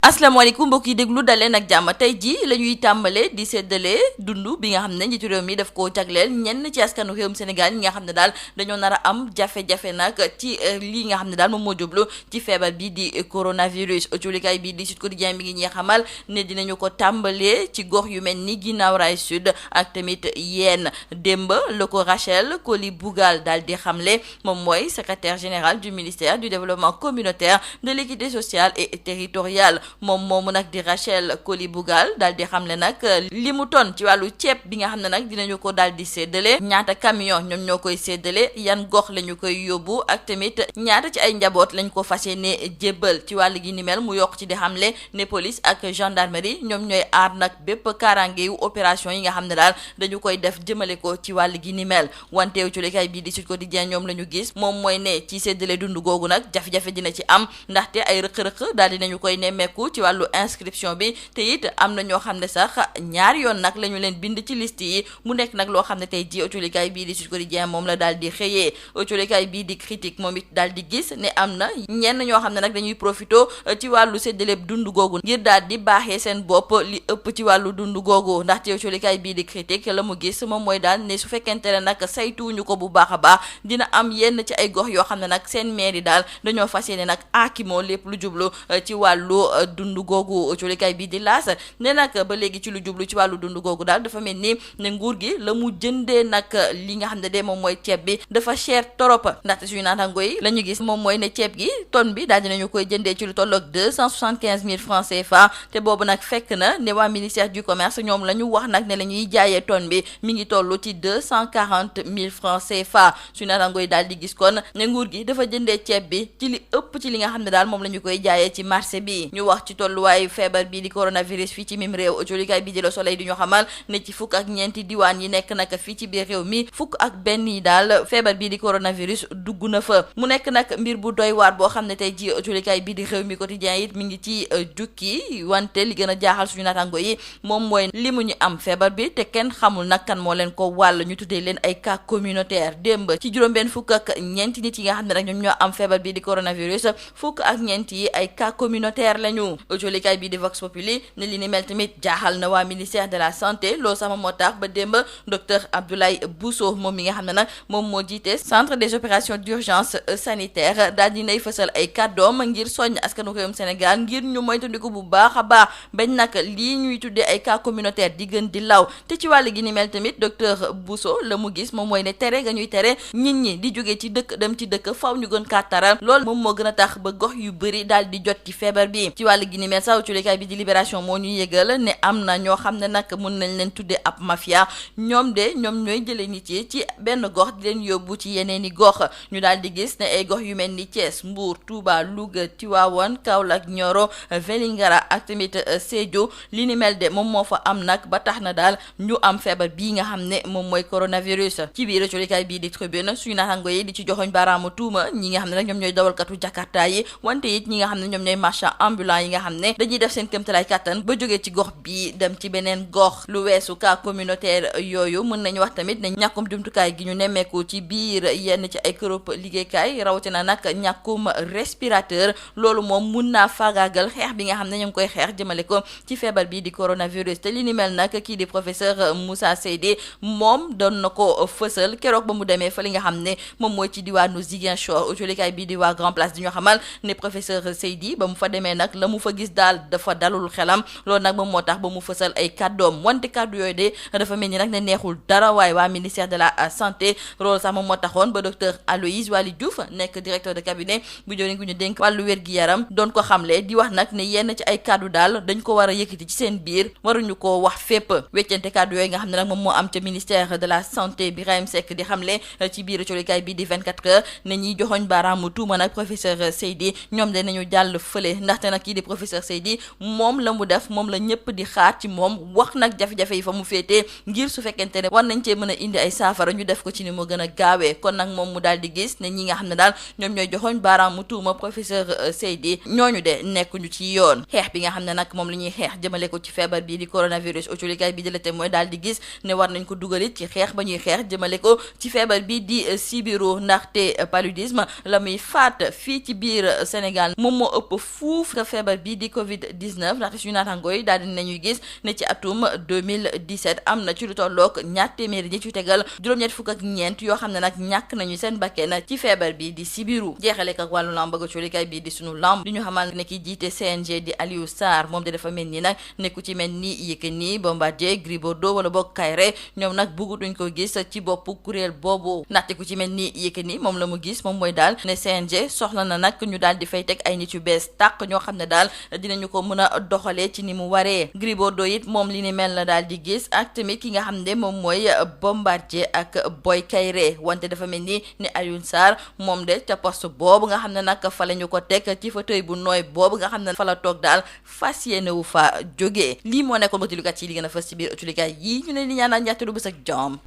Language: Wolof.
asalaamaaleykum mbokk yi déglu daleen ak jàmm tey ji la ñuy tàmbale di séddale dund bi nga xam ne njiitu réew mi daf koo jagleel ñenn ci askanu réewum Sénégal ñi nga xam ne daal dañoo nar a am jafe-jafe nag ci lii nga xam ne daal moom moo jublu ci feebar bi di coronavirus autolikaay bi di Sud Quotidien bi ngi ñuy xamal ne dinañu ko tàmbalee ci gox yu mel ni Guinaw Rail Sud ak tamit yéen démb la ko Rachel Koli Bougal daal di xamle moom mooy secrétaire général du ministère du développement communautaire de l'équité sociale et territoriale moom moomu nag di Rachel Koli Bougal daal di xamle nag li mu ton ci wàllu ceeb bi nga xam ne nag dinañu ko daal di séddale ñaata camion ñoom ñoo koy séddale yan gox la ñu koy yóbbu ak tamit ñaata ci ay njaboot lañ ko fas yéene jébbal ci wàll gi ni mel mu yokk ci di xamle ne police ak gendarmerie ñoom ñooy aar nag bépp kaaraange yu opération yi nga xam ne daal dañu koy def jëmale ko ci wàll gi ni mel wanteew ci likaay bii di Sud Quotidien ñoom la ñu gis moom mooy ne ci séddale dund googu nag jafe-jafe dina ci am ndaxte ay rëq-rëq daal dinañu koy nemmeeku ci wàllu inscription bi te it am na ñoo xam ne sax ñaari yoon nag la ñu leen bind ci liste yi mu nekk nag loo xam ne tey ji autolikaay bii di Sud Quotidien moom la daal di xëyee autolikaay bii di critique moom it daal di gis ne am na ñenn ñoo xam ne nag dañuy profito ci wàllu séddaleeb dund googu ngir daal di baaxee seen bopp li ëpp ci wàllu dund googu ndaxte autolikaay bii di critique la mu gis moom mooy daal ne su fekkente ne nag saytuñu ko bu baax a baax dina am yenn ci ay gox yoo xam ne nag seen maire yi daal dañoo fas yéene nag aakimoo lépp lu jublu ci wàllu dund googu autolikaay bii di laas ne nag ba léegi ci lu jublu ci wàllu dund googu daal dafa mel ni ne nguur gi la mu jëndee nag li nga xam ne de moom mooy ceeb bi dafa cher trop ndaxte suñu naataango yi la ñu gis moom mooy ne ceeb gi tonne bi daal dinañu koy jëndee ci lu tolloog 275 000 francs CFA te boobu nag fekk na ne waa ministère du commerce ñoom la ñu wax nag ne la ñuy jaayee tonne bi mi ngi toll ci 240 000 francs CFA suñu naataango yi daal di gis kon ne nguur gi dafa jëndee ceeb bi ci li ëpp ci li nga xam ne daal moom la ñu koy jaayee ci marché bi ñu wax ci tolluwaayu feebar bi di coronavirus fii ci mim réew autolikaay bi di Le Soleil di ñu xamal ne ci fukk ak ñeenti diwaan yi nekk nag fii ci biir réew mi fukk ak benn yi daal feebar bi di coronavirus dugg na fa mu nekk nag mbir bu doy waar boo xam ne tey ji autolikaay bi di Réew mi quotidien it mi ngi ci jukki wante li gën a jaaxal suñu naataango yi moom mooy li mu ñu am feebar bi te kenn xamul nag kan moo leen ko wàll ñu tuddee leen ay cas communautaire démb ci juróom-benn fukk ak ñeenti nit yi nga xam ne rek ñoom ñoo am feebar bi di coronavirus fukk ak ñeenti yi ay cas communautaire lañu autolikaay bi di Vox Populi ne li ni mel tamit jaaxal na waa ministère de la santé loolu sama moo tax ba démb docteur Abdoulaye Bousso moom mi nga xam ne nag moom moo jiite centre des opérations d'urgence sanitaire daal di nay fësal ay kàddoom ngir soññ askanu réewum Sénégal ngir ñu moytandiku bu baax a baax bañ nag lii ñuy tuddee ay cas communautaire di gën di law te ci wàll gi ni mel tamit docteur Bousso la mu gis moom mooy ne tere nga ñuy tere nit ñi di jóge ci dëkk dem ci dëkk faw ñu gën kàttaral loolu moom moo gën a tax ba gox yu bëri daal di jot ci feebar bi ci wàll gi ni mel sax culikaay bi di Libération moo ñu yëgal ne am na ñoo xam ne nag mun nañ leen tuddee ab mafia ñoom ñooy jëlee nit yi ci benn gox di leen yóbbu ci yeneen i gox ñu daal di gis ne ay gox yu mel ni Thiès Mbour Touba Louga Tivaouane Kaolack Nioro Vélingara ak tamit Sédhiou li ni mel de moom moo fa am nag ba tax na daal ñu am feebar bii nga xam ne moom mooy coronavirus ci biir culikaay bii di Tribune suñu naataango yi di ci joxoñ baaraamu tuuma ñi nga xam ne nag ñoom ñooy dawalkatu Jakarta yi wante it ñi nga xam ne ñoom ñooy marchand ambulant yi nga xam ne dañuy def seen kéemtalaay kàttan ba jógee ci gox bii dem ci beneen gox lu weesu cas communautaire yooyu mën nañu wax tamit ne ñàkkum jumtukaay gi ñu nemmeeku ci biir yenn ci ay kërëb liggéeykaay rawatina nag ñàkkum respirateur loolu moom mun naa faagaagal xeex bi nga xam ne ñu ngi koy xeex jëmale ko ci feebar bi di coronavirus te li ni mel nag kii di professeur Moussa Seydi moom doon na ko fësal keroog ba mu demee fa li nga xam ne moom mooy ci diwaanu Ziguinchor autolikaay bii di waa Grand Place di ñu xamal ne professeur Seydi ba mu fa demee nag la mu fa gis daal dafa dalul xelam loolu nag moom moo tax ba mu fësal ay kàddoom wante kàddu yooyu de dafa mel ni nag ne neexul dara waaye waa ministère de la santé loolu sax moom moo taxoon ba docteur Aloyse Waly Diouf nekk directeur de cabinet bu jëriñ ku ñu dénk wàllu wér-gi-yaram doon ko xamle di wax nag ne yenn ci ay kàddu daal dañ ko war a yëkkati ci seen biir waruñu ko wax fépp weccante kàddu yooyu nga xam ne nag moom moo am ca ministère de la santé Birahim Seck di xamle ci biir colikaay bi di 24 heures ne ñiy joxoñ baaraamu tuuma nag professeur Seydi ñoom de nañu jàll fële ndaxte nag kii di professeur Seydi moom la mu def moom la ñëpp di xaar ci moom wax nag jafe-jafe yi fa mu féetee ngir su fekkente ne war nañ cee mën a indi ay saafara ñu def ko ci ni mu gën a gaawee kon nag moom mu daal di gis ne ñi nga xam ne daal ñoom ñooy joxoñ baaraamu tuuma professeur Seydi ñooñu de nekkuñu ci yoon xeex bi nga xam ne nag moom la ñuy xeex jëmale ko ci feebar bii di coronavirus autolikaay bi di la mooy daal di gis ne war nañ ko dugalit ci xeex ba ñuy xeex jëmale ko ci feebar bi di sibiru ndaxte paludisme la muy faat fii ci biir Sénégal moom moo ëpp fuuf feebar feebar bi di Covid 19 ndaxte suñu naataangoo yi daal di nañuy gis ne ci atum 2017 am na ci lu tolloog ñaar téeméeri ñi ci tegal juróom-ñett fukk ak ñeent yoo xam ne nag ñàkk nañu seen bakken ci feebar bi di sibiru. jeexale ak wàllu lamb bëgg colikaay bi di sunu lamb di ñu xamal ne ki jiite CNG di Aliou Sarr moom de dafa mel ni nag nekku ci mel ni Yékini Bombardier Gris Bordeaux wala boog Kayré ñoom nag buggu duñ ko gis ci boppu kuréel boobu ndaxte ku ci mel ni Yékini moom la mu gis moom mooy daal ne CNG soxla na nag ñu daal di fay teg ay nit yu bees tàq ñoo xam ne daal dinañu ko mën a doxalee ci ni mu waree. Gris Bordeaux it moom li ni mel la daal di gis ak tamit ki nga xam ne moom mooy Bombardier ak Boy Kayré wante dafa mel ni Aliou Sarr moom de ca poste boobu nga xam ne nag fa la ñu ko teg ci fauteuil bu nooy boobu nga xam ne fa la toog daal fas yéene wu fa jógee. lii moo nekkoon ba tulukat yi li gën a fës ci biir ëtulikaay yi ñu ne li ñaanal ñaatalu bés ak jàmm.